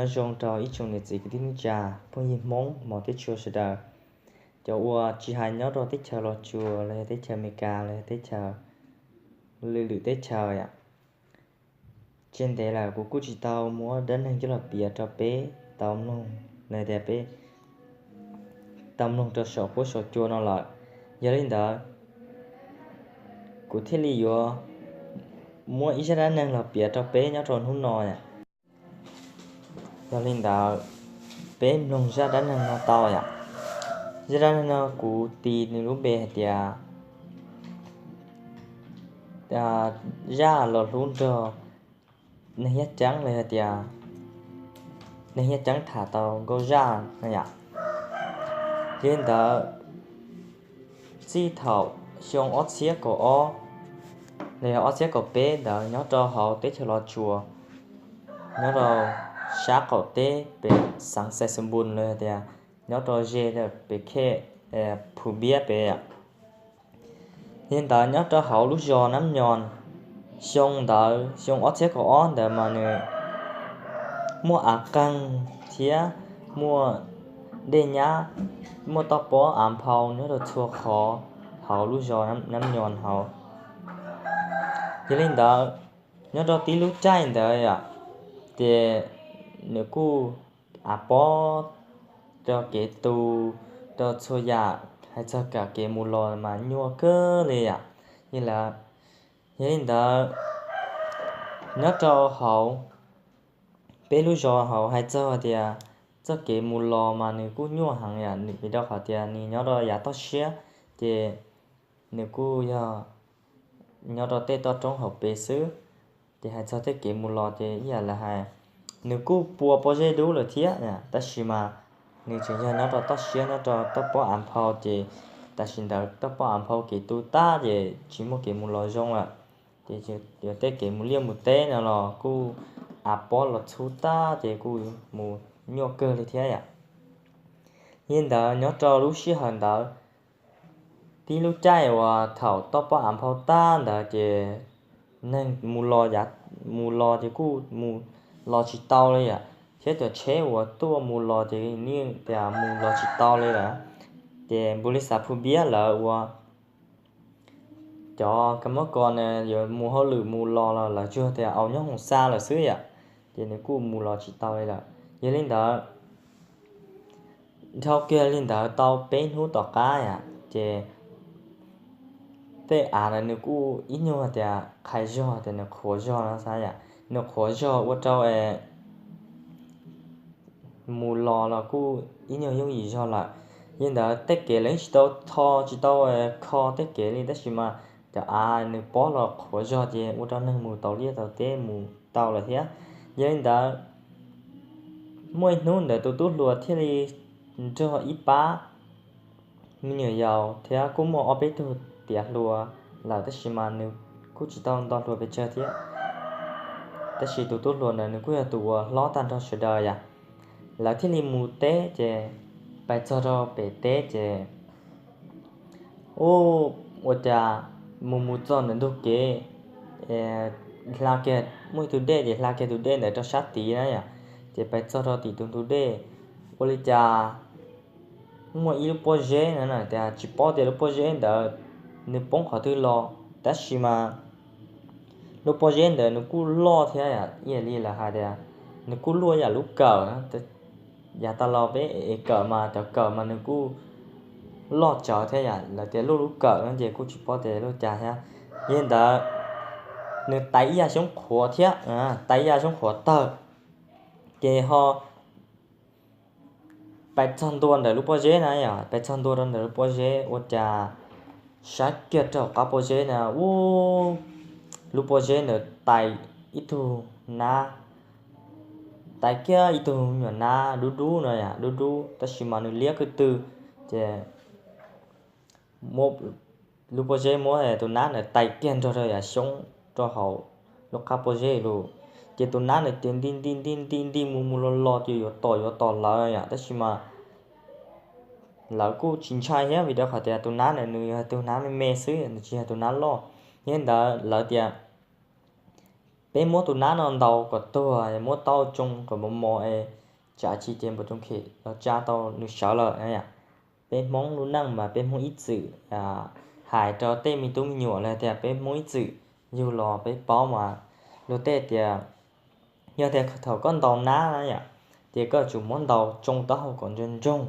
Nyob zoo rau ib tsoom niam txiv kwv tij neej tsa phooj ywg Hmoob hmov thiab tshua sawv daws, cov uas tsis hais nyob rau teb chaws Los Tsuas los yog teb chaws Amelikas los yog teb chaws lwm lwm teb chaws yom. Tsis ntev lawm kuv kuj tsis tau muab dab neeg coj los piav rau peb tau mloog, los tias peb tau mloog rau saum huab saum cua no lawm. Yog li ntawd, kuv thiaj li yuav muab ib zaj dab neeg los piav rau peb nyob rau hnub no. Yog li ntawd, peb mloog zaj dab neeg no tau yom. Zaj dab neeg no kuv tis nws lub npe hais tias zaj los hlub nrog neeg yaj ceeb los yog tias neeg yaj ceeb tham tau nkauj zaj no yom. Yog li ntawd, txij thaum xyoo ob txhiab kaum ob los yog ob txhiab kaum peb ntawd nyob rau hauv teb chaws Los Tsuas, nyob rau sab qaum teb pem xeev Xais Xas Npus los yog tias nyob rau ze pem khej Phu Npiab pem. Yog li ntawd nyob rau hauv lub zos Nab Nyos, xyoo ntawd xyoo ob txhiab kaum ob ntawd mas nws muaj av qeeg thiab muaj dej nyab, muaj toj pob av nphau nyob rau txhua qhov hauv lub zos Nab Nyos hauv. Yog li ntawd, nyob rau tib lub caij ntawd yom, ces nws kuj av pob rau kev tu, rau txhua yam, hais txog kev mus los mas nyuaj kawg li yom. Yog li, yog li ntawd, nyob rau hauv peb lub zos hauv hais txog tias txoj kev mus los mas nws kuj nyuaj heev yom, vim rau qhov tias nws nyob rau yav toj siab, ces nws kuj yog nyob rau tej toj roob hauv pes xwb. Ces hais txog tej kev mus los ces ib yam li hais, nws kuj pua pob zeb dub lawm thiab, tab sis mas nws tseem yog nyob rau toj siab nyob rau toj pob av nphau ces tam sim ntawd toj pob av nphau kev tu tag ces tsis muaj kev mus los zoo lawm. Ces tej kev mus liaj mus teb no los kuj av pob los txhub tag ces kuj mus nyuaj kawg li thiab yom. Yog li ntawd nyob rau lub sij hawm ntawd, tib lub caij uas thaum toj pob av nphau tag ntawd ces neeg mus los, mus los ces kuj mus los tsis tau li yom, thiab cov tsheb uas tuaj mus los ces yeej tias mus los tsis tau li lawm. Ces npus li xav Phu Npiab lawv uas cov ka mob kos na yuav mus hauj lwm mus los los lawv tsuas tias au nyob hoos xa lawm xwb yom, ces nws kuj mus los tsis tau li lawm. Yog li ntawd, dhau kiag li ntawd tau peb hnub tom qab yom, ces tej av na nws kuj ib nyuag tias qhais zog tias nws qhuav zog no xav yom, nws qhuav zog ua rau mus los los kuj ib nyuag yooj yim zog lawm. Yog li ntawd tej kev los yeej tsis tau tho tsis tau kho tej kev li tab sis mas cov av nws pob los qhuav zog ces ua rau neeg mus tau liaj tau teb mus tau lawm thiab. Yog li ntawd, muaj ib hnub ntawd tus tub hluas thiaj li nrog ib pab me nyuam yaus thiab kuj muaj ob peb tug tiav hluas lawm tab sis mas nws kuj tsis tau nto hluas pes tsawg thiab. Tab sis tus tub hluas ntawd nws kuj yog tus uas hlob tag nrho sawv daws yom. Lawv thiaj li mus teb ces pais txog rau pem teb ces ua cas mus mus txog ntawm ntug kev, hla kiag muaj ib tug dej ces hla kiag tus dej ntawd rau sab tid na yom, ces pais txog rau tim tus ntug dej, ua li cas muaj ib lub pob zeb na tias tsis paub tias lub pob zeb ntawd nws poob qhov twg los tab sis mas lub pob zeb ntawd nws kuj loj thiab ib yam li lawv hais tias nws kuj luaj yam lub kawm. Yav tas los peb es kawm mas cov kawm mas nws kuj loj tsawv thiab yom, lawv tias luaj lub kawm no ces kuj tsis paub tias luaj cas thiab. Yog li ntawd nws tais ib yam xyoob qhuav thiab, tais ib yam xyoob qhuav tawg, ces ho pais txog ntua ntawm lub pob zeb na yom, pais txog ntua rau ntawm lub pob zeb ua cas saib kiag rau qab pob zeb na, ub, lub pob zeb ntawd tais ib tug nab, tais kiag ib tug nyuam nab dub dub no yom, dub dub tab sis mas nws liab ko tw, ces lub pob zeb muab tus nab ntawd tais kiag nrog rau yav xyoob rau hauv lub qab pob zeb lawm. Ces tus nab ntawd ces nti nti nti nti nti mus mus los los ces yuav tom yuav tom lawv yom, tab sis mas lawv kuj tsis ntshai thiab vim rau qhov tias tus nab ntawd nws yog tus nab me me xwb, nws tsis yog tus nab loj. Yog li ntawd lawv tias Peb muab tus nab no ntaus kom tuag, muab taub hau tsoo kom mos mos es tsam tsis ces npua tooj khem los tsa tau nws sawv lawm na yom. Peb Hmoob lub neej mas peb Hmoob ib txwm hais rau tej me tub me nyuam los tias peb Hmoob ib txwm yug los peb paub mas luag tej tias yog tias thaum koj ntaus nab na yom, ces koj tsum muab ntaus tsoo taub hau kom ntsoog ntsoog,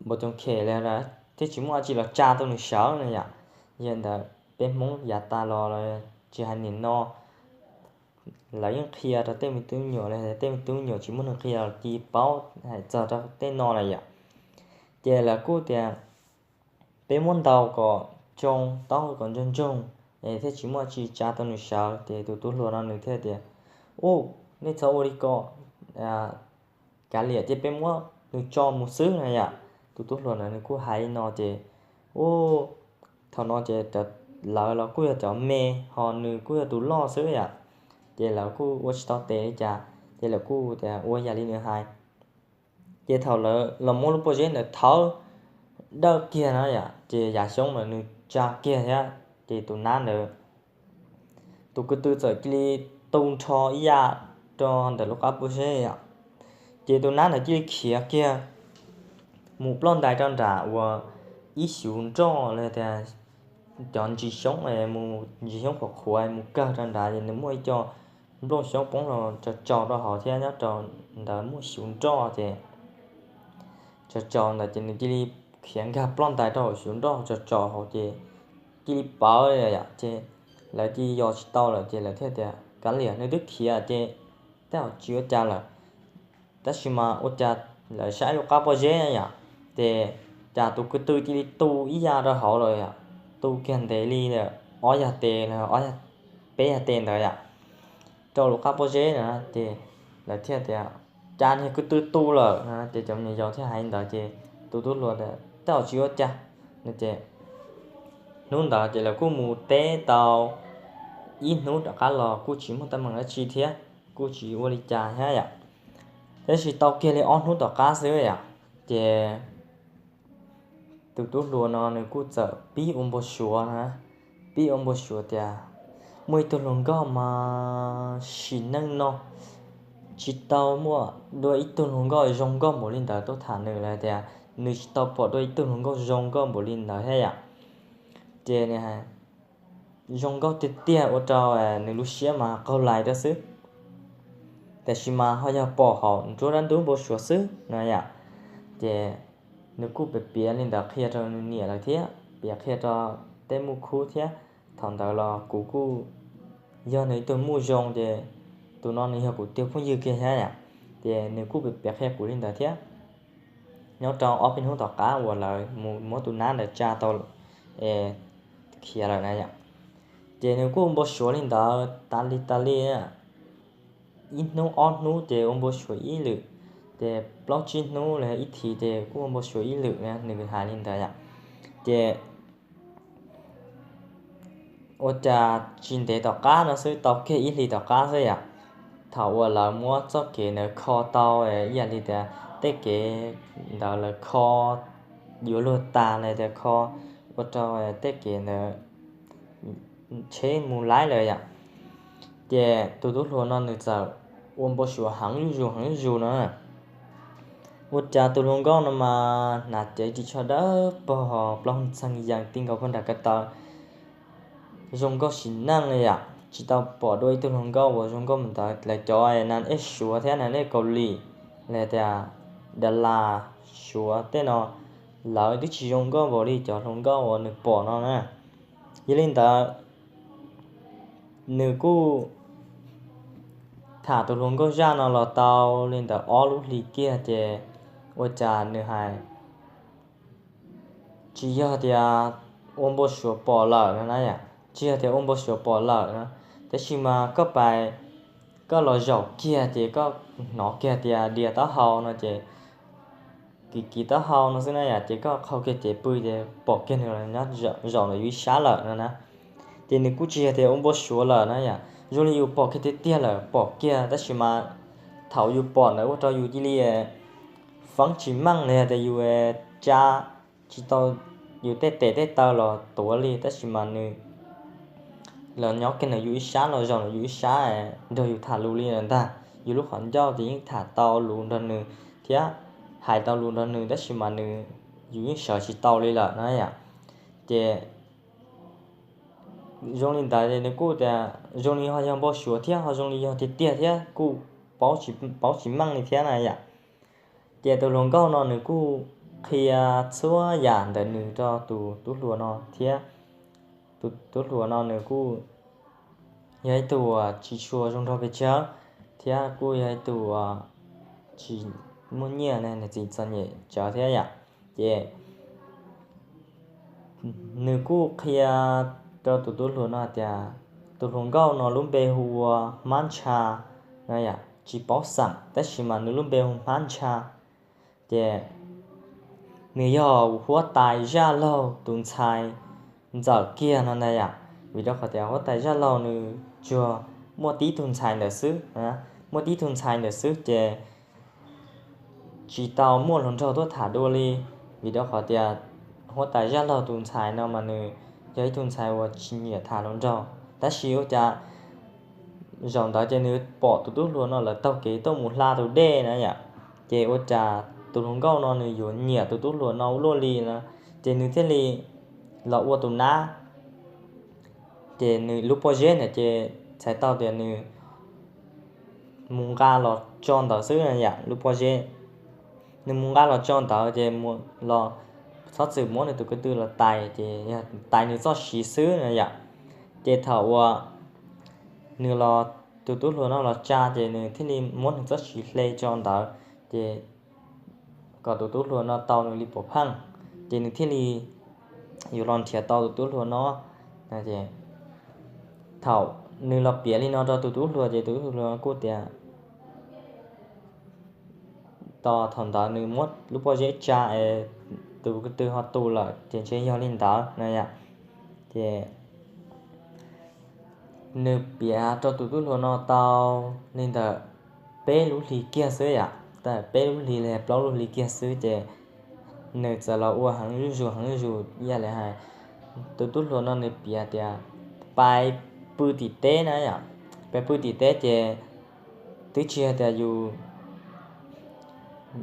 npua tooj khem li thiaj tsis muaj dab tsi los tsa tau nws sawv na yom. Yog ntawd peb Hmoob yav tas los tsis hais nim no lawv yeej qhia rau tej me tub me nyuam li, tej me tub me nyuam tsis muaj neeg qhia los cia paub hais txog rau tej no lawm yom. Ces lawv kuj tias peb muab ntaus kom tsoo taub hau kom ntsoog ntsoog es thiaj tsis muaj dab tsi tsa tau nws sawv. Ces tus tub hluas no nws thiaj tias, Ub, nej txhob ua li ko, kav liam ces peb muab nws tso mus xwb na yom. Tus tub hluas ntawd nws kuj hais li no ces, ub, thaum no ces lawv los kuj yog cov me, ho nws kuj yog tus loj xwb yom. Ces lawv kuj ua tsis tau tes li cas, ces lawv kuj tias ua yam li nws hais. Ces thaum lawv los muab lub pob zeb ntawd thawb dawj kiag na yom, ces yav xyoob ntawd nws tsa kiag thiab, ces tus nab ntawd tus ko tw txawm cia li tu nrho ib yam rau ntawm lub qab pob zeb yom. Ces tus nab ntawd cia li khiav kiag mus ploj ntais rau nram uas ib xyuv nroj los tias cov ntsis xyoob, mus ntsis xyoob qhuav qhuav mus kawg rau nrad, ces nws muaj ib co nplooj xyoob poob los tsaus tsaus rau hauv thiab nyob rau ntawd muaj xyuv nroj ces tsaus tsaus ntawd ces nws cia li khiav nkag ploj ntais rau hauv xyuv nroj tsaus tsaus hauv ces cia li pawv li yom. Ces lawv cia li yos tsis tau lawm ces lawv thiaj tias, Kav liam, nws twb khiav ces tej zaum tsis ua cas lawm. Tab sis mas ua cas lawv saib lub qab pob zeb yom, ces cas tus ko tw cia li tu ib yam rau hauv lawm yom, tu kiag ntev li ob yag tes los peb yag tes ntawd yom, rau lub qab pob zeb na. Ces lawv thiaj tias, Cas niag ko tw tu lawm? Ces cov me nyuam yaus thiaj hais li ntawd ces tus tub hluas tias, Tej zaum tsis ua cas. Ces hnub ntawd ces lawv kuj mus teb tau ib hnub rov qab los kuj tsis muaj teeb meem dab tsi thiab, kuj tsis ua li cas thiab yom. Tab sis tau kiag li ob hnub tom qab xwb yom, ces tus tub hluas no nws kuj txawm pib ua npau suav na, pib ua npau suav tias muaj ib tug hluas nkauj mas sim neej no tsis tau muaj dua ib tug hluas nkauj zoo nkauj npaum li ntawd tuaj tham nws, los tias nws tsis tau pom dua ib tug hluas nkauj zoo nkauj npaum li ntawd thiab yom. Ces nws hais zoo nkauj tiag tiag ua rau nws lub siab mas qaug lais rau xwb. Tiam sis mas ho yog pom hauv nruab dab ntub npau suav xwb no yom. Ces nws kuj piav piav li ntawd qhia rau nws niam lawv thiab piav qhia rau tej muaj khub thiab. Thaum ntawd los kuv kuj yog nws ib tug muj zoo ces tus no nws yog kuv tus phooj ywg kiag thiab yom. Ces nws kuj piav piav qhia kuv li ntawd thiab. Nyob rau ob peb hnub tom qab uas lawv mus muab tus nab ntawd tsa tau es khiav lawm na yom. Ces nws kuj ua npau suav li ntawd tas li tas li, ib hnub ob hnub ces ua npau suav ib lwm, ces plaub tsib hnub los ib thiv ces kuj ua npau suav ib lwm na, nws hais li ntawd yom. Ces ua cas tsis ntev tom qab no xwb, tau kiag ib hlis tom qab xwb yom, thaum uas lawv muab txoj kev ntawd kho tau, ib yam li tias tej kev ntawd lawv kho yuav luag tas los tias kho ua rau tej kev ntawd tsheb mus laib lawm yom. Ces tus tub hluas no nws txawm ua npau suav heev zuj zus heev zuj zus no. Ua cas tus hluas nkauj no mas hnav cev ris tsho dawb paug, plaub hau ntxhee yees ti nkaus puag nram ko taw, zoo nkauj sim neej li yom. Tsis tau pom dua ib tug hluas nkauj uas zoo nkauj mus ntawd. Lawv cov nas ej Suav thiab nas ej Kaus Lim, los tias das las Suav tej no, lawv twb tsis zoo nkauj npaum li cov hluas nkauj uas nws pom no na. Yog li ntawd, nws kuj tham tus hluas nkauj zaj no los tau li ntawd ob lub hlis kiag ces ua cas nws hais tsis yog tias ua npau suav pom lawm no na yom, tsis yog tias ua npau suav pom lawm no, tab sis mas koj pais, koj los zaum kiag ces koj hnov kiag tias dias taub hau no ces kiv kiv taub hau no xwb na yom, ces koj qhau kiag cev pw ces pom kiag nws los nyob zaum ntawm yus ib sab lawm no na. Ces nws kuj tsis yog tias ua npau suav lawm na yom, zoo li yus pom kiag tiag tiag lawm, pom kiag tab sis mas thaum yus pom ntawd ua rau yus cia li feeb tsis meej li, yog tias yus tsa tsis tau, yus tej tes tej taw los tuav li, tab sis mas nws los nyob kiag ntawm yus ib sab los zaum ntawm yus ib sab nrog yus tham lus li lawm ntag. Yus lub qhov ncauj ces yeej tham tau lus nrog nws thiab hais tau lus nrog nws, tab sis mas nws, yus yeej sawv tsis tau li lawm na yom. Ces zoo li ntawd es nws kuj tias zoo li ho yog npau suav thiab ho zoo li yog tiag tiag thiab kuj paub tsis meej li thiab na yom. Ces tus hluas nkauj no nws kuj qhia txhua yam ntawm nws rau tus tub hluas no thiab. Tus tub hluas no nws kuj yog ib tug uas tsis tshua zoo nraug pes tsawg thiab kuj yog ib tug uas tsis muaj nyiaj ne, nws txiv txom nyem tsawv thiab yom. Ces nws kuj qhia rau tus tub hluas no tias tus hluas nkauj no lub npe hu ua Hmab Ntsha no yom, tsis paub xeem tab sis mas nws lub npe hu Hmab Ntsha. Ces nws yog huab tais zaj laug tus ntxhais ntxawm kiag no ntag yom, vim rau qhov tias huab tais zaj laug nws tsuas muaj tib tug ntxhais ntawd xwb, muaj tib tug ntxhais ntawd xwb ces tsis tau muaj hluas nraug tuaj tham dua li, vim rau qhov tias huab tais zaj laug tus ntxhais no mas nws yog ib tug ntxhais uas tsis nyiam tham hluas nraug. Tab sis ua cas zaum ntawd ces nws pom tus tub hluas no lawv taug kev tuaj mus hla tus dej na yom, ces ua cas tus hluas nkauj no nws yuav nyiam tus tub hluas no ua luaj li na, ces nws thiaj li los ua tus nab. Ces nws lub pob zeb ntawd ces txhais tau tias nws mus nqa los tso ntawd xwb na yom, lub pob zeb. Nws mus nqa los tso ntawd ces los txhob txwm muab nws tus ko tw los tais, ces yog tais nws txoj siv xwb na yom. Ces thaum uas nws los, tus tub hluas no los tsa ces nws thiaj li muab nws txoj siv hle tso ntawd, ces kom tus tub hluas no tau nws li pov pheej, ces nws thiaj li yuav los nrhiav tau tus tub hluas no. Thaum nws los piav li no rau tus tub hluas ces tus tub hluas kuj tias tos thaum ntawd nws muab lub pob zeb tsa es tus ko tw ho tu lawm ces ntshe yog li ntawd na yom. Ces nws piav rau tus tub hluas no tau li ntawm peb lub hlis kiag xwb yom, peb lub hlis li plaub lub hlis kiag xwb ces nws txawm los ua heev zuj zus heev zuj zus ib yam li hais tus tub hluas no nws piav tias pais pw tim teb na yom, pais pw tim teb ces twb tsis yog tias yus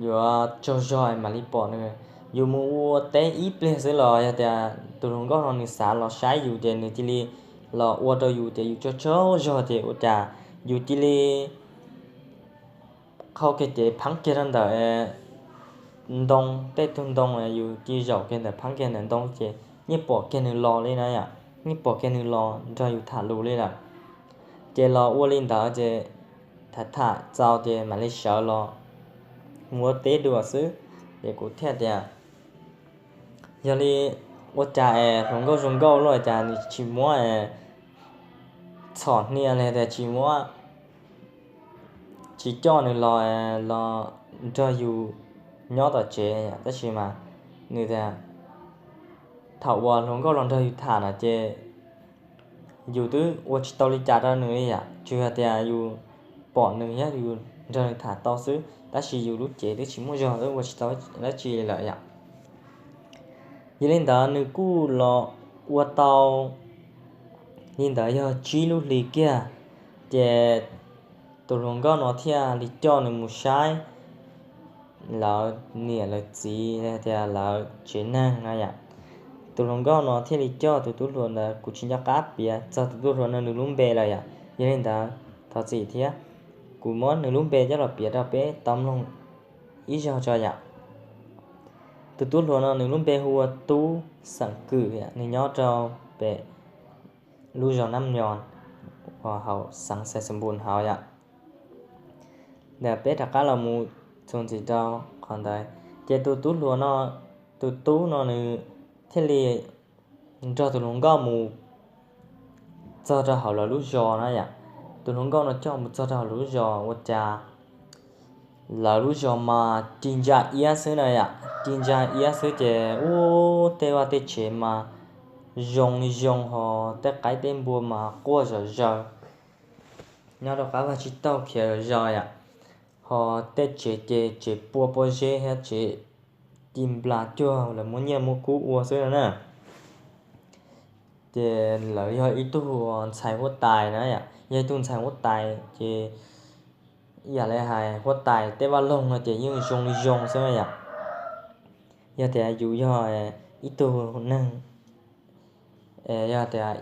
yuav tsaug zog mam li pom nws. Yus mus ua teb ib pliag xwb los yog tias tus hluas nkauj no nws xav los saib yus ces nws cia li los ua rau yus ces yus tsaug tsaug zog ces ua cas yus cia li qhau kiag cev pheeb kiag rau ntawm ntoo, tej tug ntoo yus cia li zaum kiag ntawm pheeb kiag ntawm ntoo ces yeej pom kiag nws los li na yom, yeej pom kiag nws los nrog yus tham lus li lawm. Ces los ua li ntawd ces tham tham txaus ces mam li sawv los mus ua teb dua xwb. Ces kuv thiaj tias yog li ua cas es hluas nkauj zoo nkauj luaj cas nws tsis muab txhom hnia li tias tsis muab, tsis coj nws los, los nrog yus nyob tom tsev, tab sis mas nws tias thaum uas hluas nkauj los nrog yus tham na ces yus twb ua tsis tau li cas rau nws li yom, tsuas yog tias yus pom nws thiab yus nrog nws tham tau xwb, tab sis yus lub cev twb tsis muaj zog twb ua tsis tau dab tsi li lawm yom. Yog li ntawd nws kuj los ua tau li ntawd yog tsib lub hlis kiag, ces tus hluas nkauj no thiaj li coj nws mus saib lawv niam lawv txiv tias lawv tsev neeg no yom. Tus hluas nkauj no thiaj li coj tus tub hluas ntawd, kuv tsis nco qab piav txog tus tub hluas no nws lub npe lawm yom. Yog li ntawd thov txim thiab, kuv muab nws lub npe coj los piav rau peb tau mloog ib zaug tso yom. Tus tub hluas no nws lub npe hu ua Tub xeem Kwm, nws nyob rau pem lub zos Nab Nyos, hauv xeev Xais Xais Npus hauv yom. Ntawm peb rov qab los mus txuas ntxiv rau qhov ntawd, ces tus tub hluas no, tus tub no nws thiaj li nrog tus hluas nkauj mus txog rau hauv lawv lub zos na yom. Tus hluas nkauj no coj mus txog rau hauv lawv lub zos ua cas lawv lub zos mas ci ntsa iab xwb na yom, ci ntsa iab xwb ces ub, tej vaj tej tsev mas zoo li zoo, ho tej qaib tej npua mas quaj zom zaws nyob rau qab vaj tsib taug khiav zom zaws yom, ho tej tsev ces tsev pua pob zeb thiab tsev ci nplas cuag lawv muab nyiaj muab kub ua xwb no na. Ces lawv yog ib tug ntxhais huab tais na yom, yog ib tug ntxhais huab tais ces ib yam li hais huab tais tej vaj loog no ces yeej zoo li zoo xwb yom. Yog tias yus yog ib tug neeg, yog tias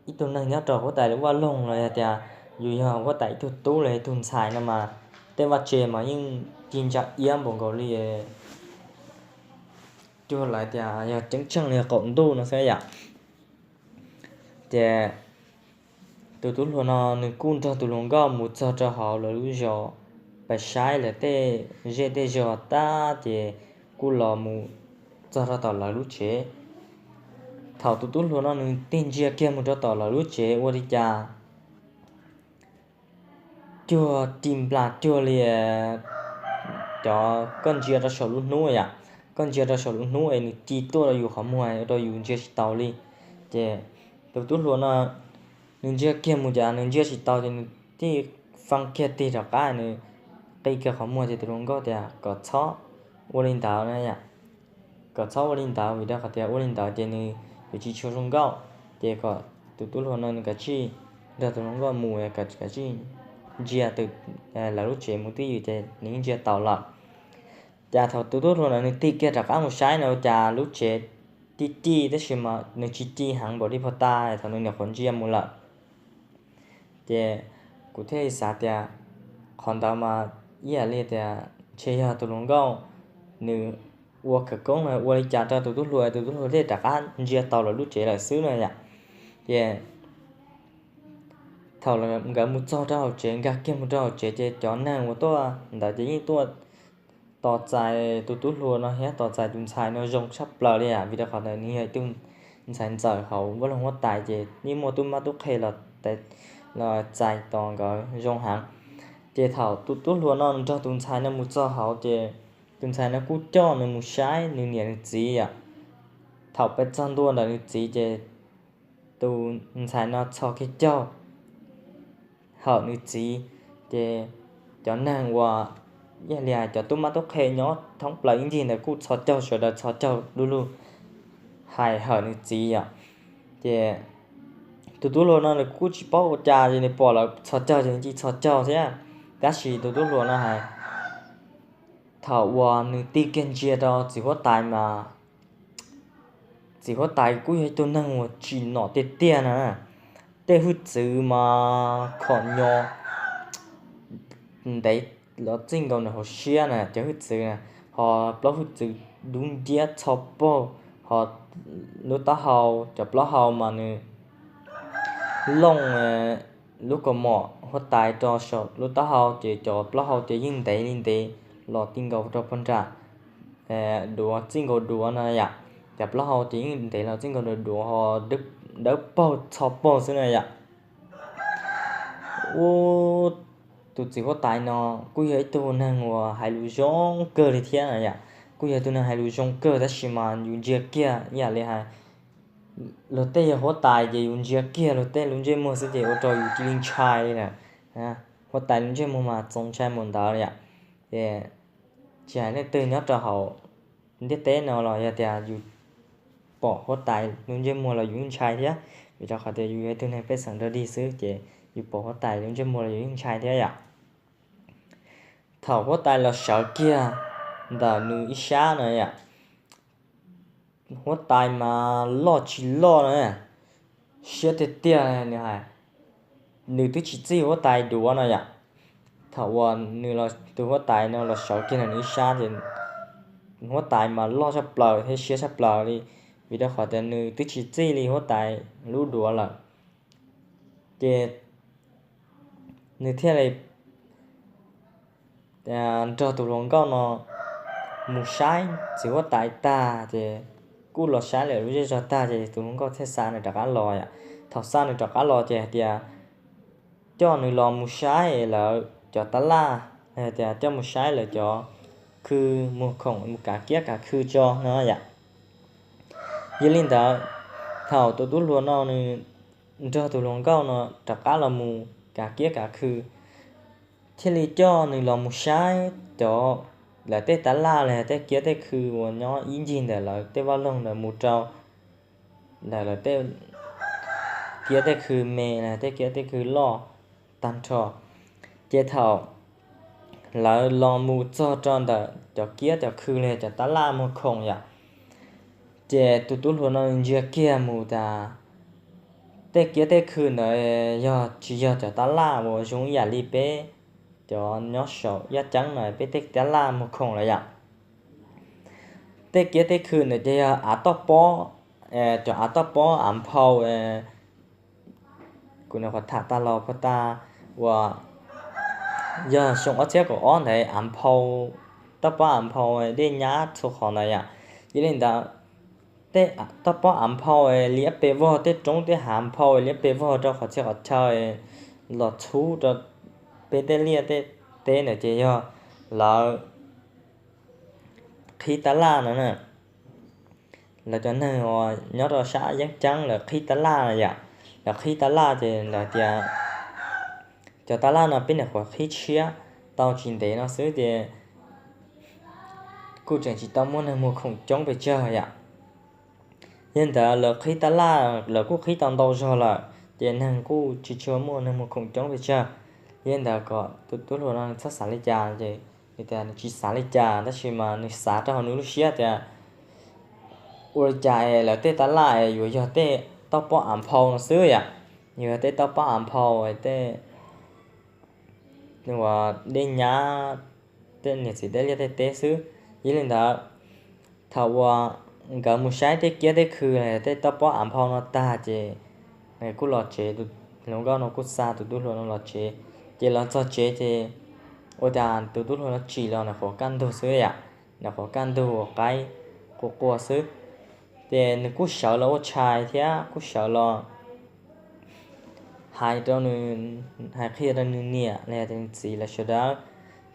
ib tug neeg nyob rau huab tais lub vaj loog los yog tias yus yog huab tais ib tug tub los ib tug ntxhais no mas tej vaj tse mas yeej ci ntsa iab npaum nkaus li, cuag lawv tias yog ceeb tsheej li qaum ntuj no xwb yom. Ces tus tub hluas no nws kuj nrog tus hluas nkauj mus txog rau hauv lawv lub zos, pais saib lawv tej zej tej zos tag ces kuj los mus txog rau tom lawv lub tsev. Thaum tus tub hluas no nws tig ntsia kiag mus rau tom lawv lub tsev ua li cas cuag ris nplas cuag li cov koj ntsia rau saum lub hnub yom, koj ntsia rau saum lub hnub es nws ci tuaj rau yus qhov muag rau yus ntsia tsis taus li. Ces tus tub hluas no nws ntsia kiag mus cas nws ntsia tsis tau ces nws thiaj fee kiag tig rov qab, nws qi kiag qhov muag ces tus hluas nkauj tias kom txhob ua li ntawd na yom, kom txhob ua li ntawd vim rau qhov tias ua li ntawd ces nws yuav tsis tshua zoo nkauj. Ces kom tus tub hluas no nws kav tsij nrog tus hluas nkauj mus, kav tsij ntsia lawv lub tsev mus twj ywm ces nws yeej ntsia tau lawm. Ces thaum tus tub hluas no nws tig kiag rov qab mus saib no cas lub tsev tij tij tab sis mas nws tsis ci heev npaum li puag ta thaum nws nyuam qhuav ntsia mus lawm. Ces kuv thiaj li xav tias qhov ntawd mas ib yam li tias ntshe yog tus hluas nkauj nws ua khawv koob no ua li cas rau tus tub hluas, tus tub hluas thiaj rov qab ntsia tau lawv lub tsev lawm xwb no yom. Ces thaum nkawd mus txog rau hauv tsev, nkag kiag mus rau hauv tsev ces cov neeg uas tuaj ntawd ces yeej tuaj tos txais tus tub hluas no thiab tos txais tus ntxhais no zoo tshaj plaws li vim rau qhov ntawd nws yog ib tug ntxhais ntxawm hauv vaj loog huab tais ces yeej muaj tub mab tub qhe los txais tos nkawd zoo heev. Ces thaum tus tub hluas no nrog tus ntxhais no mus txog hauv ces tus ntxhais no kuj coj nws mus saib nws niam nws txiv yom. Thaum peb txog ntua ntawm nws txiv ces tus ntxhais no txhos kiag caug hawm nws txiv. Ces cov neeg uas yog li cov tub mab tub qhe nyob thoob plaws ib ncig ntawd kuj txhos caug, sawv daws txhos caug du lug hais hawm nws txiv yom. Ces tus tub hluas no nws kuj tsis paub ua cas ces nws pom lawv txhos caug ces nws cia li txhos caug thiab. Tab sis tus tub hluas no hais thaum uas nws tig kiag ntsia rau txiv huab tais mas txiv huab tais kuj yog ib tug neeg uas tsim nom tiag tiag na. Tej hwj txwv mas khom nyo ntev los txij nkaus nws hauv siab na, cov hwj txwv na, ho plaub hwj txwv dub nciab txho paug, ho lub taub hau, cov plaub hau mas nws looj lub kaus mom huab tais rau saum lub taub hau ces cov plaub hau ces yeej ntev li ntev los ti nkaus rau puag nram duav, txij nkaus duav no yom. Cov plaub hau ces yeej ntev los txij nkaus duav ho dawb paug txho paug xwb na yom. Ub, tus txiv huab tais no kuj yog ib tug neeg uas hais lus zoo kawg li thiab na yom. Kuj yog tus neeg hais lus zoo kawg tab sis mas yus ntsia kiag ib yam li hais luag tej yog huab tais ces yus ntsia kiag luag tej lub ntsej muag xwb ces ua rau yus cia li ntshai li na. Huab tais lub ntsej muag mas txaus ntshai mus ntawd yom. Ces tsis hais leej twg nyob rau hauv ntiaj teb no los yog tias yus pom huab tais lub ntsej muag los yus yeej ntshai thiab, vim rau qhov tias yus yog ib tug neeg pej xeem dog dig xwb ces yus pom huab tais lub ntsej muag los yus yeej ntshai thiab yom. Thaum huab tais los sawv kiag ntawm nws ib sab no yom, huab tais mas loj tsis loj na, siab tiag tiag nws hais, nws twb tsis txij huab tais duav no yom. Thaum uas nws, tus huab tais no los sawv kiag ntawm nws ib sab ces huab tais mas loj tshaj plaws thiab siab tshaj plaws li, vim rau qhov tias nws twb tsis txij li huab tais lub duav lawm. Ces nws thiaj li nrog tus hluas nkauj no mus saib txiv huab tais tag ces kuj los saib lawv lub zej zog tag ces tus hluas nkauj thiaj xa nws rov qab los yom. Thaum xa nws rov qab los ces hais tias coj nws los mus saib lawv cov tab laj, hais tias coj mus saib lawv cov khw muag khoom mus kav kiab kav khw tso no yom. Yog li ntawd, thaum tus tub hluas no nws nrog tus hluas nkauj no rov qab los mus kav kiab kav khw, thiaj li coj nws los mus saib cov, lawv tej tab laj los tej kiab tej khw uas nyob ib ncig ntawm lawv tej vaj loog ntawd mus rau ntawm lawv tej kiab tej khw me, tej kiab tej khw loj tag nrho. Ces thaum lawv los mus txog rau ntawm cov kiab cov khw los cov tab laj muag khoom yom, ces tus tub hluas no ntsia kiag mus tas tej kiab tej khw ntawd yog tsis yog cov tab laj uas zoo ib yam li peb cov nyob saum yaj ceeb no peb tej tab laj muag khoom lawm yom. Tej kiab tej khw ntawd ces yog av toj pob, cov av toj pob av nphau, kuv nyuam qhuav tham tag los pag tas uas yog xyoo ob txhiab kaum ob ntawd av nphau, toj pob av nphau dej nyab txhua qhov ntawd yom. Yog li ntawd, tej toj pob av nphau liab pes vog, tej roob tej hav nphau liab pes vog rau qhov txhia qhov chaw los txhub rau peb tej liaj tej teb ntawd ces yog lawv qhib tab laj no na. Lawv cov neeg uas nyob rau sab yeeb ceeb lawv qhib tab laj no yom. Lawv qhib tab laj ces lawv tias cov tab laj no peb nyuam qhuav qhib tshiab tau tsis ntev no xwb ces kuj tseem tsis tau muaj neeg muag khoom coob pes tsawg yom. Yog li ntawd lawv qhib tab laj lawv kuj qhib tau ntau zog lawm ces neeg kuj tsis tshua muaj neeg muag khoom coob pes tsawg. Yog li ntawd kom tus tub hluas no nws txhob xav li cas ces nws tias nws tsis xav li cas tab sis mas nws xav rau hauv nws lub siab tias ua li cas es lawv tej tab laj es yuav yog tej toj pob av nphau no xwb yom. Yuav yog tej toj pob av nphau, tej uas dej nyab, tej niam txiv tej liaj tej teb xwb. Yog li ntawd, thaum uas nkawd mus saib tej kiab tej khw, tej toj pob av nphau no tag ces kuj los tsev, tus hluas nkauj no kuj xa tus tub hluas no los tsev. Ces los txog tsev ces ua cas tus tub hluas no tsim los nyuam qhuav kaj ntug xwb yom, nyuam qhuav kaj ntug uas qaib qua qua xwb. Ces nws kuj sawv los ua tshais thiab kuj sawv los hais rau nws, hais qhia rau nws niam los yog nws txiv lawv sawv daws.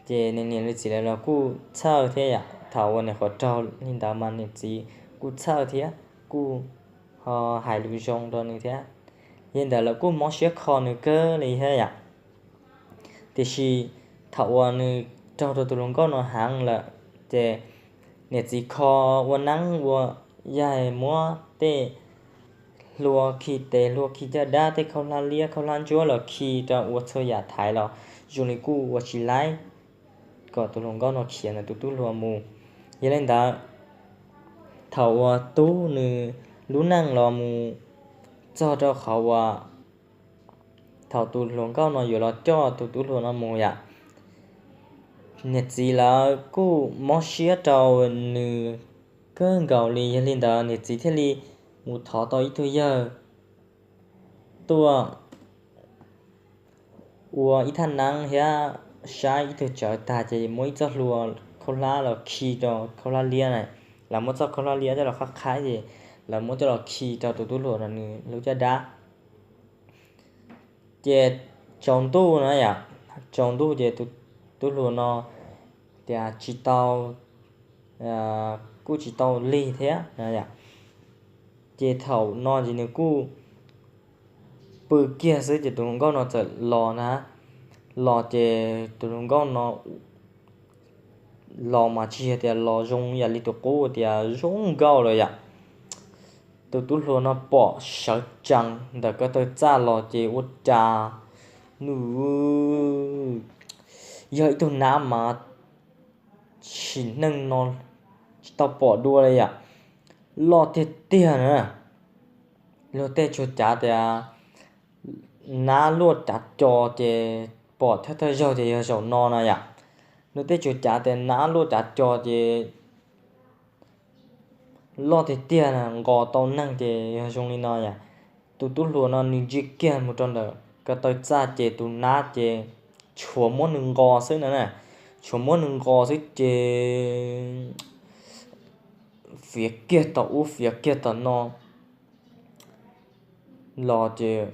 Ces nws niam nws txiv lawv los kuj txhawj thiab yom, thaum uas nyuam qhuav raug li ntawd mas nws txiv kuj txhawj thiab kuj ho hais lus zoo rau nws thiab. Yog li ntawd lawv kuj mob siab kho nws kawg li thiab yom. Tiam sis thaum uas nws raug rau tus hluas nkauj no heev lawm ces niam txiv kho ua neeb ua yaig muab tej hlua khi tes hlua khi caj dab, tej khaub hlab liab khaub hlab ntsuab los khi rau ua txhua yam thaiv los zoo li kuj ua tsis laib kom tus hluas nkauj no khiav ntawm tus tub hluas mus. Yog li ntawd, thaum uas tub nws lub neej los mus txog rau qhov uas thaum tus hluas nkauj no yuav los coj tus tub hluas no mus yom, niam txiv lawv kuj mob siab rau nws kawg nkaus li. Yog li ntawd niam txiv thiaj li mus thov tau ib tug yawg tuaj ua ib thaj neeb thiab saib ib tug tsawv tag ces muab ib txoj hlua khaub hlab los khi rau khaub hlab liab na. Lawv muab txoj khaub hlab liab coj los qhab qhaib ces lawv muab coj los khi rau tus tub hluas no nws lub caj dab. Ces tsaus ntuj na yom, tsaus ntuj ces tus tub hluas no tias tsis tau, kuj tsis tau lig thiab na yom. Ces thaum no ces nws kuj pw kiag xwb ces tus hluas nkauj no txawm los na. Los ces tus hluas nkauj no los mas tsis yog tias los zoo yam li tus qub tias zoo nkauj lawm yom. Tus tub hluas no pom sawv tsees ntawm ko taw txaj los ces ua cas nws yog ib tug nab mas sim neej no tsis tau pom dua li yom, loj tiag tiag na. Luag tej tsuas cav tias nab luaj cav co ces pom thawj thawj zaug ces yog zaum no na yom. Luag tej tsuas cav tias nab luaj cav co ces loj tiag tiag nqos tau neeg ces yog zoo li no yom. Tus tub hluas no nws ntsia kiag mus rau ntawm ko taw txaj ces tus nab ces tshuav muab nws nqos xwb na, tshuav muab nws nqos xwb ces fiav kiag tom ub fiav kiag tom no los ces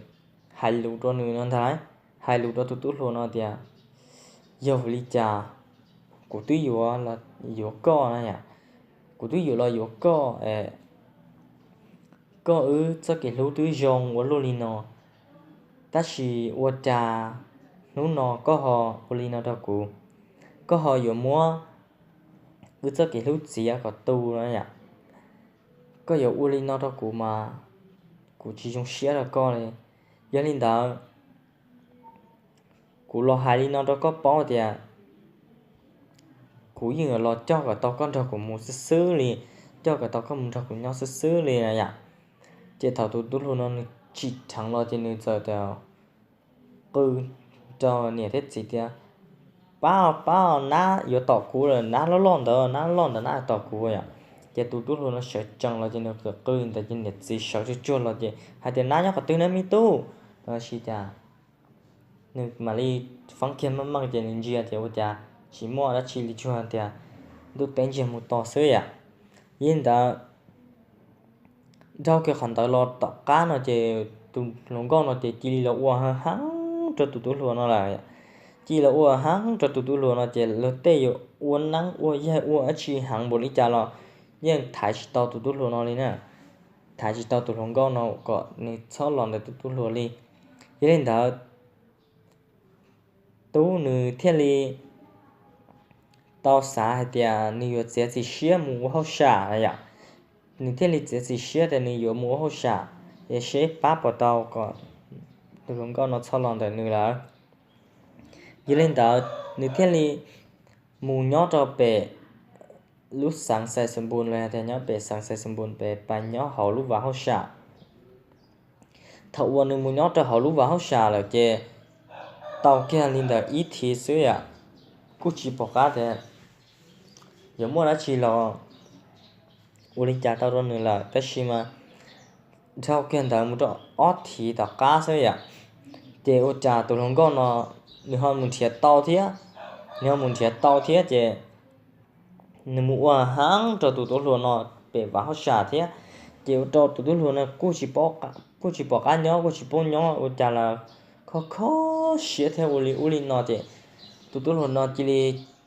hais lus rau nws no ntag, hais lus rau tus tub hluas no tias, yog li cas kuv twb yuav los yuav koj na yom, kuv twb yuav los yuav koj, koj wb txoj kev hlub twb zoo ua luaj li no, tab sis ua cas hnub no koj ho ua li no rau kuv, koj ho yuav muab wb txoj kev hlub txiav kom tu no yom. Koj yuav ua li no rau kuv mas kuv tsis zoo siab rau koj li. Yog li ntawd, kuv los hais li no rau koj paub tias kuv yeej yuav los coj kom tau koj nrog kuv mus xwb xwb li, coj kom tau koj mus nrog kuv nyob xwb xwb li na yom. Ces thaum tus tub hluas no nws tsim dheev los ces nws txawm qw rau niam thiab txiv tias, Pab, pab, nab yuav tom kuv lawm, nab loj loj ntawd, nab loj ntawd nab yuav tom kuv yom. Ces tus tub hluas no sawv tsees los ces nws qw li ntawd ces niam txiv sawv tsuag tsuag los ces hais tias, Nab nyob qhov twg na me tub? Los sis cas nws mam li feeb kiag meej meej ces nws ntsia ces ua cas tsis muaj dab tsi li, tsuas tias ntuj teb ntsiag mus to xwb yom. Yog li ntawd, dhau kiag qhov ntawd los tom qab no ces tus hluas nkauj no ces cia li los ua heev rau tus tub hluas no lawm. Cia li los ua heev rau tus tub hluas no ces luag tej yuav ua neeb ua yaig ua dab tsi heev npaum li cas los yeej thaiv tsis tau tus tub hluas no li na. Thaiv tsis tau tus hluas nkauj no kom nws txhob los ntawm tus tub hluas li. Yog li ntawd, tub nws thiaj li tau xav hais tias nws yuav txiav txim siab mus ua hauj sam na yom. Nws thiaj li txiav txim siab tias nws yuav mus ua hauj sam, es seb pab puas tau kom tus hluas nkauj no txhob los ntawm nws lawm. Yog li ntawd, nws thiaj li mus nyob rau pem lub xeev Xais Xas Npus los yog tias nyob pem xeev Xais Xas Npus pem pas nyob hauv lub vaj hauj sam. Thaum uas nws mus nyob rau hauv lub vaj hauj sam lawm ces tau kiag li ntawm ib thiv xwb yom, kuj tsis pom qab tias yuav muaj dab tsi los ua li cas tau rau nws lawm, tab sis mas dhau kiag ntawd mus rau ob thiv tom qab xwb yom, ces ua cas tus hluas nkauj no nws ho mus nrhiav tau thiab. Nws ho mus nrhiav tau thiab ces nws mus ua heev rau tus tub hluas no pem vaj hauj sam thiab, ces ua rau tus tub hluas no kuj tsis pom qab nyob, kuj tsis paub nyob ua cas lawm, kho kho siab thiab ua li ub li no ces tus tub hluas no cia li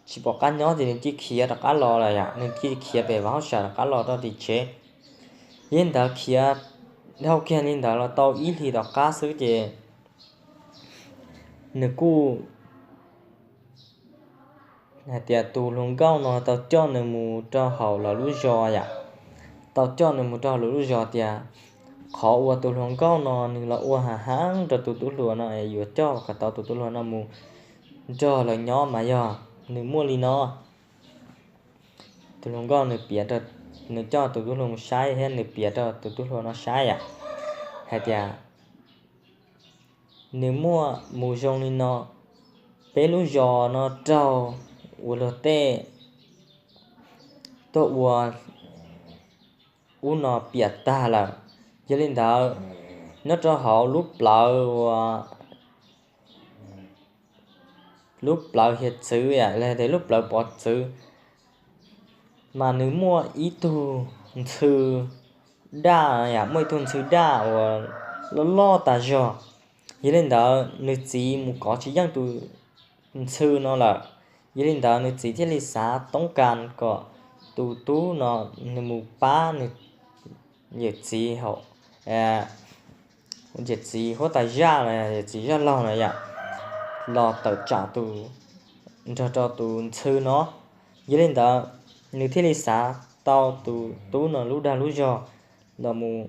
tsis pom qab nyob ces nws cia li khiav rov qab los lawm yom, nws cia li khiav pem vaj hauj sam rov qab los rau tim tsev. Yog li ntawd khiav dhau kiag li ntawd los tau ib hlis tom qab xwb ces nws kuj hais tias tus hluas nkauj no tau coj nws mus rau hauv lawv lub zos yom, tau coj nws mus rau hauv lawv lub zos tias qhov uas tus hluas nkauj no nws los ua heev heev rau tus tub hluas no es yuav coj kom tau tus tub hluas no mus nrog lawv nyob mas yog nws muaj li no. Tus hluas nkauj nws piav, nws coj tus tub hluas mus saib thiab nws piav rau tus tub hluas no saib yom, hais tias nws muaj mus zoo li no, peb lub zos no raug ua luag tej tuaj ua ub no piam tag lawm. Yog li ntawd, nyob rau hauv lub plawv uas lub plawv hiav txwv los tias lub plawv pov txwv mas nws muaj ib tug ntxhw daj, muaj ib tug ntxhw daj uas loj loj tas zog. Yog li ntawd nws txiv mus kov tsis yeej tus ntxhw no lawm. Yog li ntawd nws txiv thiaj li xav toob kas kom tus tub no nws mus pab nws yawm txiv, yawm txiv huab tais zaj los yawm txiv zaj laug na yom, los tawm tsam tus, nrog rau tus ntxhw no. Yog li ntawd nws thiaj li xav tau tus tub no lub dag lub zog los mus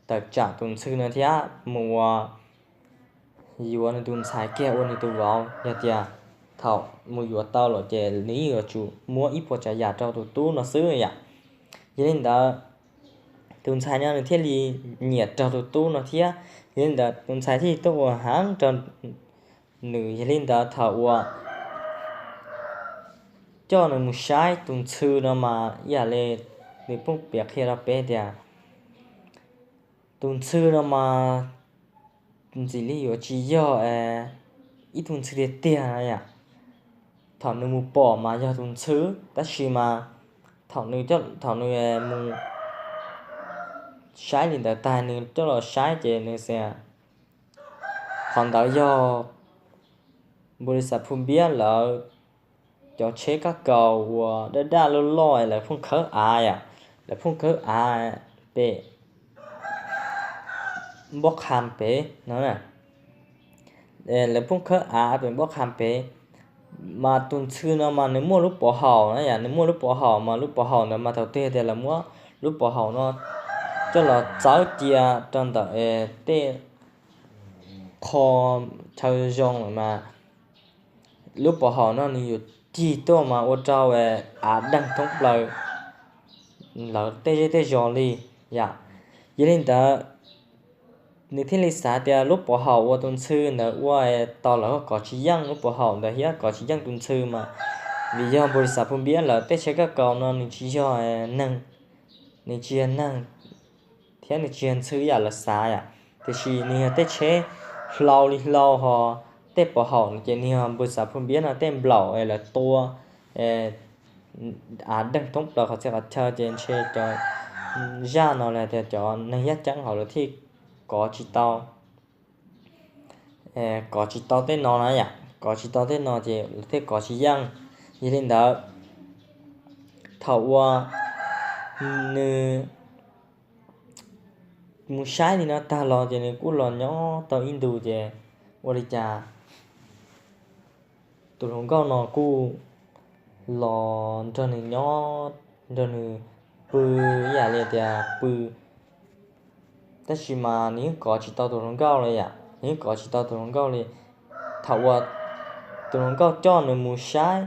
tawm tsam tus ntxhw no thiab mus ua yuav nws tus ntxhais kiag ua nws tus vauv. Yog tias thaum mus yuav tau lawm ces nws yeej yuav tsum muab ib puas tsav yam rau tus tub no xwb yom. Yog li ntawd tus ntxhais no nws thiaj li nyiam raug tus tub no thiab. Yog li ntawd tus ntxhais thiaj li tuaj ua heev rau nws. Yog li ntawd thaum uas coj nws mus saib tus ntxhw no mas ib yam li nws pheej piav qhia rau peb tias tus ntxhw no mas ntxim li yuav tsis yog ib tug ntxhw tiag tiag na yom. Thaum nws mus pom mas yog tus ntxhw, tab sis mas thaum nws, thaum nws mus saib li ntawd tag nws coj los saib ces nws xav qhov ntawd yog npu li xav phu npiab lawv cov tsheb kab kaus uas daj daj loj loj lawv pheej khawb av yom, lawv pheej khawb av pem npab qha pem no, lawv pheej khawb av pem npab qha pem. Mas tus ntxhw no mas nws muaj lub pov haum na yom, nws muaj lub pov haum mas lub pov haum ntawd mas thaum twg tias lawv muab lub pov haum no coj los txawb cia rau ntawm tej qho chaw zoo lawm mas lub pov haum no nws yuav cig tuaj mas ua rau av deeg thoob plaws lawv tej zej tej zos li yom. Yog li ntawd nws thiaj li xav tias lub pov haum uas tus ntxhw ntawd ua tau lawv kov tsis yeej lub pov haum ntawd thiab kov tsis yeej tus ntxhw mas, vim yog npau li xav phu npiab lawv tej tsheb kab kaus no nws tsis yog neeg, nws tsis yog neeg thiab nws tsis yog ntxhw yam lawv xav yom, tiam sis nws yog tej tsheb hlau li hlau ho tej pov haum no ces nws yog npau li xav phu npiab no tej nplaum lawv tua av deeg thoob plaws qhov txhia qhov chaw ces ntshe cov zaj no los tias cov neeg yaj ceeb hauv lawv thiaj kov tsis tau kov tsis tau tej no na yom, kov tsis tau tej no ces lawv thiaj kov tsis yeej. Yog li ntawd thaum uas nws mus saib li no tag los ces nws kuj los nyob tau ib ntus ces ua li cas tus hluas nkauj no kuj los nrog nws nyob nrog nws pw ib yam li tias pw, tab sis mas nws yeej kov tsis tau tus hluas nkauj li yom, nws yeej kov tsis tau tus hluas nkauj li. Thaum uas tus hluas nkauj coj nws mus saib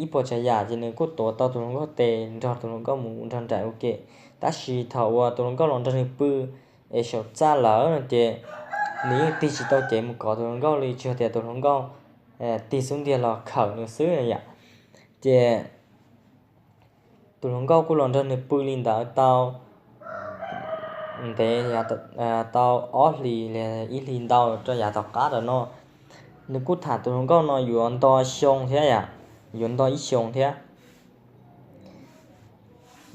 ib puas tsav yam ces nws kuj tuav tau tus hluas nkauj tes nrog tus hluas nkauj mus nrog nraim ua ke, tab sis thaum uas tus hluas nkauj los nrog nws pw es saum txaj lawm no ces nws yeej tig tsis tau cev mus kov tus hluas nkauj li, tsuas tias tus hluas nkauj tig xub ntiag los khawm nws xwb yom. Ces tus hluas nkauj kuj los nrog nws pw li ntawd tau ntev, tau ob hlis li ib hlis ntau rau yav tom qab ntawm no. Nws kuj tham tus hluas nkauj no yuav nto xyoo thiab yom, yuav nto ib xyoos thiab.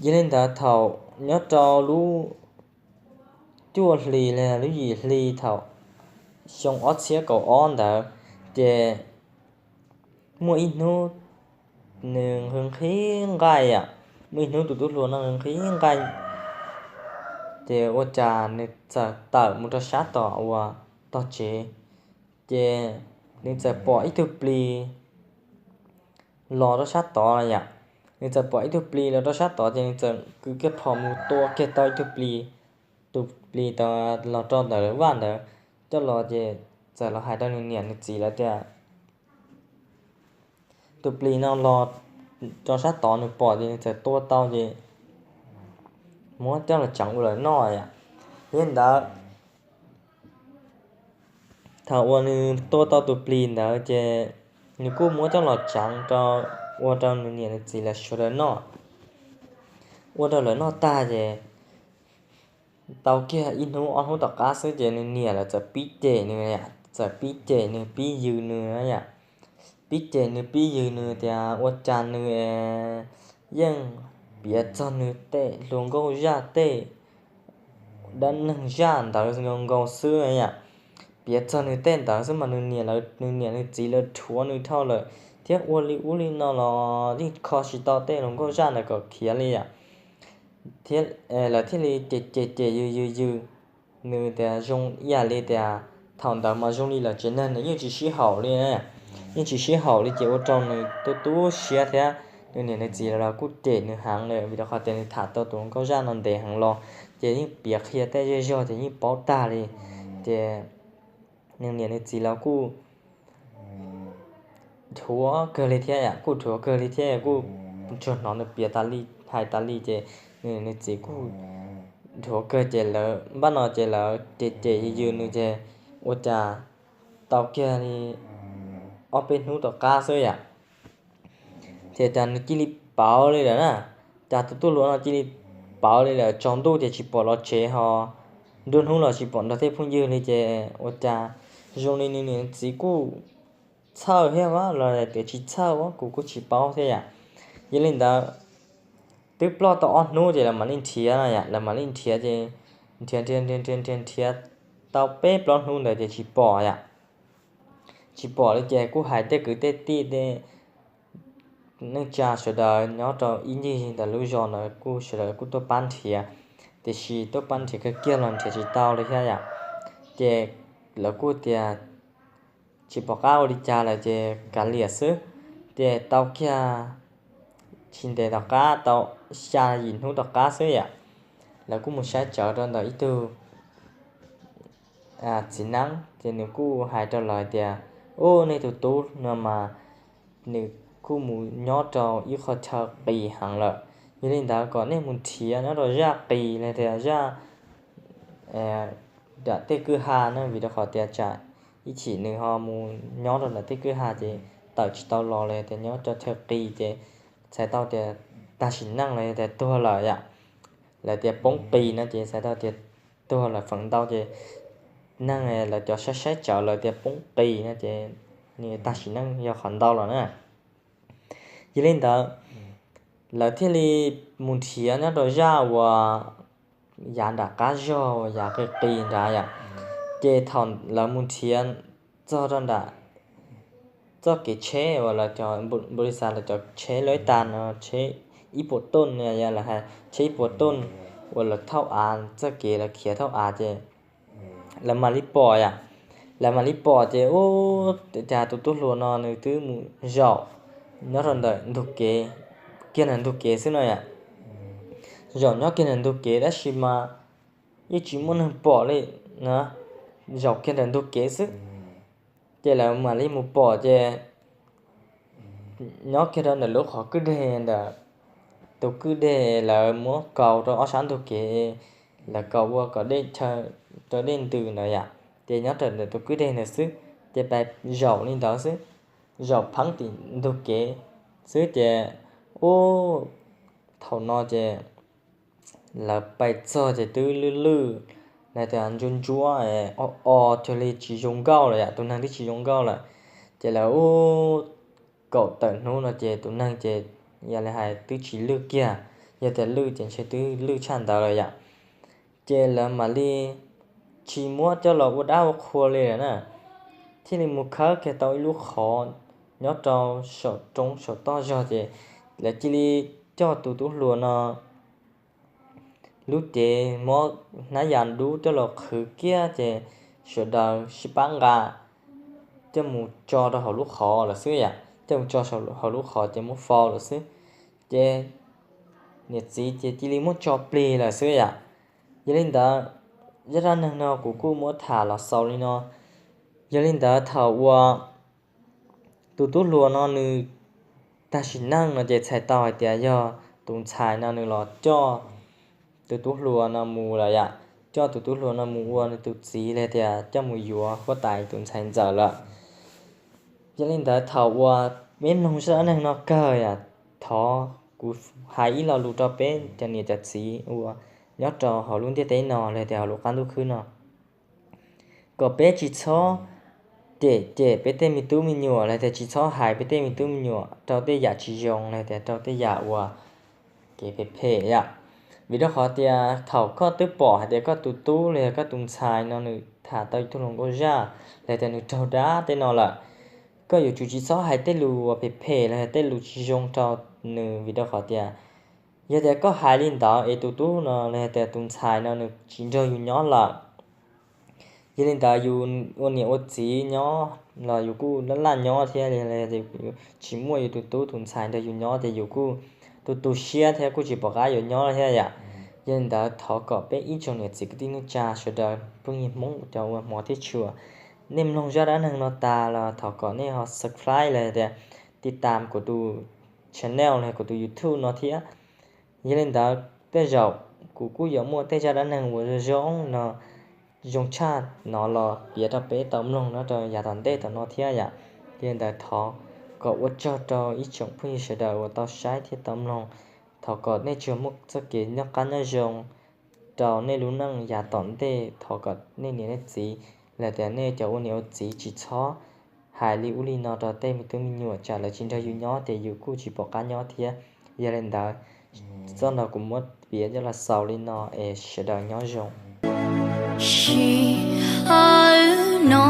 Yog li ntawd thaum nyob rau lub cuaj hlis li lub yim hli thaum xyoo ob txhiab kaum ob ntawd, ces muaj ib hnub nws nqhis nqhis nqaij yom, muaj ib hnub tus tub hluas no nqhis nqhis nqaij, ces ua cas nws txawm tawm mus rau sab tom uas tog tsev, ces nws txawm pom ib tug plis los rau sab tod yom. Nws txawm pom ib tug plis los rau sab tod ces nws txawm kwv kiag phom mus tua kiag tau ib tug plis, tus plis tod los rau ntawm lawv vaj ntawd coj los ces txawm los hais rau nws niam nws txiv lawv tias tus plis no los rau sab tod nws pom ces nws txawm tua tau ces muab coj los tseev ua lawv noj yom. Yog li ntawd thaum uas nws tua tau tus plis ntawd ces nws kuj muab coj los tseev rau, ua rau nws niam nws txiv lawv sawv daws noj. Ua rau lawv noj tag ces tau kiag ib hnub ob hnub tom qab xwb ces nws niam lawv txawm pib cem nws, txawm pib cem nws pib yws nws yom. Pib cem nws pib yws nws tias ua cas nws yeej piav txog nws tej hluas nkauj zaj tej dab neeg zaj ntawd nkaus nkaus xwb yom. Piav txog nws tej ntawd xwb mas nws niam lawv, nws niam nws txiv lawv dhuav nws dhau lawm thiab ua li ub li no los yeej kho tsis tau tej hluas nkauj zaj ntawd kom khiav li yom. Thiab lawv thiaj li cem cem cem yws yws yws nws tias zoo ib yam li tias thaum ntawd mas zoo li lawv tsev neeg nws yeej tsis sib haum li, yeej tsis sib haum li ces ua rau nws tu tu siab thiab nws niam nws txiv los kuj cem nws heev li vim rau qhov tias nws tham tau tus hluas nkauj zaj no ntev heev los ces yeej piav qhia tej zej zog ces yeej paub tag li. Ces nws niam nws txiv los kuj dhuav kawg li thiab yom, kuj dhuav kawg li thiab kuj tsuas hnov nws piav tas li hais tas li ces nws niam nws txiv kuj dhuav kawg ces lawv npaj no ces lawv cem cem yws yws nws ces ua cas tau kiag li ob peb hnub tom qab xwb yom. Ces cas nws cia li pauv li lawm na, cas tus tub hluas no cia li pauv li lawm, tsaus ntuj ces tsis pom los tsev ho nruab hnub los tsis pom nrog tej phooj ywg li ces ua cas zoo li nws niam nws txiv kuj txhawj thiab los tias tsis txhawj kuv kuj tsis paub thiab yom. Yog li ntawd twb ploj tau ob hnub ces lawv mam li nrhiav no yom, lawv mam li nrhiav ces nrhiav nrhiav nrhiav nrhiav nrhiav tau peb plaub hnub ntawd ces tsis pom yom. Tsis pom li ces kuj hais tej kwv tej tij tej neej tsa sawv daws nyob rau ib ncig ntawm lub zos ntawd kuj sawv daws kuj tuaj pab nrhiav, tiam sis tuaj pab nrhiav kawg kiag los nrhiav tsis tau li thiab yom. Ces lawv kuj tias tsis pom qab ua li cas lawm ces kav liam xwb. Ces tau kiag tsis ntev tom qab tau xya yim hnub tom qab xwb yom, lawv kuj mus saib tsawv rau ntawm ib tug txiv neeb, ces nws kuj hais rau lawv tias, Ub, nej tus tub no mas nws kuj mus nyob rau ib qho chaw qis heev lawm. Yog li ntawd kom nej mus nrhiav nyob rau zaj qis los tias zaj nram tej kwj ha na, vim rau qhov tias tsam ib chim nws ho mus nyob rau nram tej kwj ha ces tawm tsis tau los los tias nyob rau chaw qis ces txhais tau tias tag sim neej los tias tuag lawm yom. Lawv tias poob qis no ces txhais tau tias tuag lawm feem ntau ces neeg lawv cov saib saib tsawv lawv tias poob qis no ces nws tag sim neej yog qhov ntau lawm na. Yog li ntawd, lawv thiaj li mus nrhiav nyob rau zaj uas yav nram qab zog uas yav qis qis nrad yom. Ces thaum lawv mus nrhiav txog rau nram txoj kev tsheb uas lawv cov npau li xav lawv cov tsheb lawv tas no tsheb ib puas toj, lawv hais tsheb ib puas toj uas lawv thauj av, txoj kev lawv khiav thauj av ces lawv mam li pom yom. Lawv mam li pom ces ub, cas tus tub hluas no nws twb mus zaum nyob rau ntawm ntug kev, kiag ntawm ntug kev xwb no yom. Zaum nyob kiag ntawm ntug kev tab sis mas yeej tsis muaj neeg pom li na, zaum kiag ntawm ntug kev xwb. Ces lawv mam li mus pom ces nyob kiag rau ntawm lub qhov kwj deg ntawm tus kwj deg lawv muab kaus rau ob sab ntug kev, lawv kaus ua kom dej chaw rau dej ntws ntawd yom. Ces nyob rau ntawm tus kwj deg ntawd xwb, ces pais zaum li ntawd xwb, zaum pheeb tim ntug kev xwb ces ub, thaum no ces lawv pais txog ces twb lwj lwj, lawv tias ntsuab ntsuab, o o cuag li tsis zoo nkauj lawm yom, tus neeg twb tsis zoo nkauj lawm. Ces lawv ub, kaum tawm hnub no ces tus neeg ces yog li hais twb tsis lwj kiag, yog tias lwj ces ntshe twb lwj tshaj ntawd lawm yom. Ces lawv mam li tsis muab coj los ua dab ua qhua li lawm na, thiaj li mus khawb kiag tau ib lub qhov nyob rau saum roob saum toj zog ces lawv cia li coj tus tub hluas no lub cev muab hnab yas dub coj los qhwv kiag ces sawv daws sib pab nqa coj mus tso rau hauv lub qhov lawm xwb yom, coj mus tso hauv lub qhov ces muab faus lawm xwb. Ces niam txiv ces cia li muab tso plig lawm xwb yom. Yog li ntawd, zaj dab neeg no kuv kuj muab tham los xaus li no. Yog li ntawd thaum uas tus tub hluas no nws tag sim neej no ces txhais tau hais tias yog tus ntxhais no nws los coj tus tub hluas no mus lawm yom, coj tus tub hluas no mus ua nws tus txiv los tias coj mus yuav huab tais tus ntxhais ntxawm lawm. Yog li ntawd thaum uas peb mloog zaj dab neeg no kawg yom, thov kuv hais ib lo lus rau peb cov niam cov txiv uas nyob rau hauv lub ntiaj teb no los tias hauv lub qab ntuj khwb no, kom peb tsis txhob cem cem peb tej me tub me nyuam los tias tsis txhob hais peb tej me tub me nyuam rau tej yam tsis zoo los tias rau tej yam uas kev phem phem yom. Vim rau qhov tias thaum koj twb pom hais tias koj tus tub los yog koj tus ntxhais no nws tham tau ib tug hluas nkauj zaj los tias nws raug dab tej no lawm, koj yuav tsum tsis txhob hais tej lus uas phem phem los yog tej lus tsis zoo rau nws, vim rau qhov tias yog tias koj hais li ntawd es tus tub no los yog tias tus ntxhais no nws tsis nrog yus nyob lawm. Yog li ntawd yus ua niam ua txiv nyob los yus kuj laj laj nyob thiab, tsis muaj yus tus tub tus ntxhais nrog yus nyob ces yus kuj tu tu siab thiab kuj tsis pom qab yuav nyob thiab yom. Yog li ntawd thov kom peb ib tsoom niam txiv kwv tij neej tsa sawv daws phooj ywg Hmoob cov uas hmov thiab tshua, nej mloog zaj dab neeg no tas los thov kom nej ho subscribe los tias tiv tam kuv tus channel los kuv tus YouTube no thiab. Yog li ntawd tej zaum kuv kuj yuav muaj tej zaj dab neeg uas zoo zoo no, zoo tshaj no los piav rau peb tau mloog nyob rau yav tom ntej tom no thiab yom. Yog li ntawd thov kom ua tsaug rau ib tsoom phooj ywg sawv daws uas tau saib thiab tau mloog. Thov kom nej tsuas muaj txoj kev noj qab nyob zoo rau nej lub neej yav tom ntej. Thov kom nej niam nej txiv los tias nej cov ua niam ua txiv tsis txhob hais li ub li no rau tej me tub me nyuam, tsam lawv tsis nrog yus nyob ces yus kuj tsis pom qab nyob thiab. Yog li ntawd, txoj no kuv muab piav coj los xaus li no es sawv daws nyob zoo. Sij hawm no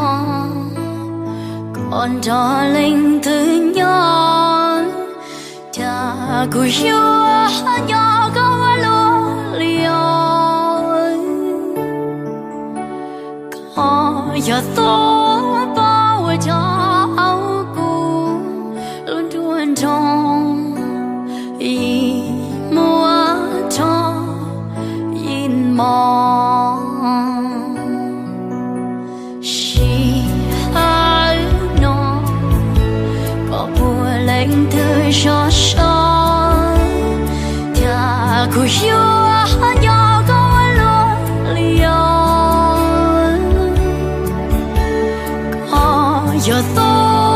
koj nrog leej twg nyob, cas kuv yuav nyob koj ua luaj li os. Koj yog tus poj uas coj kuv lub nruab nrog, ib muaj rog, ib Leej twg sov so, cas kuv yuav nco koj ua luaj li os. Koj yog tus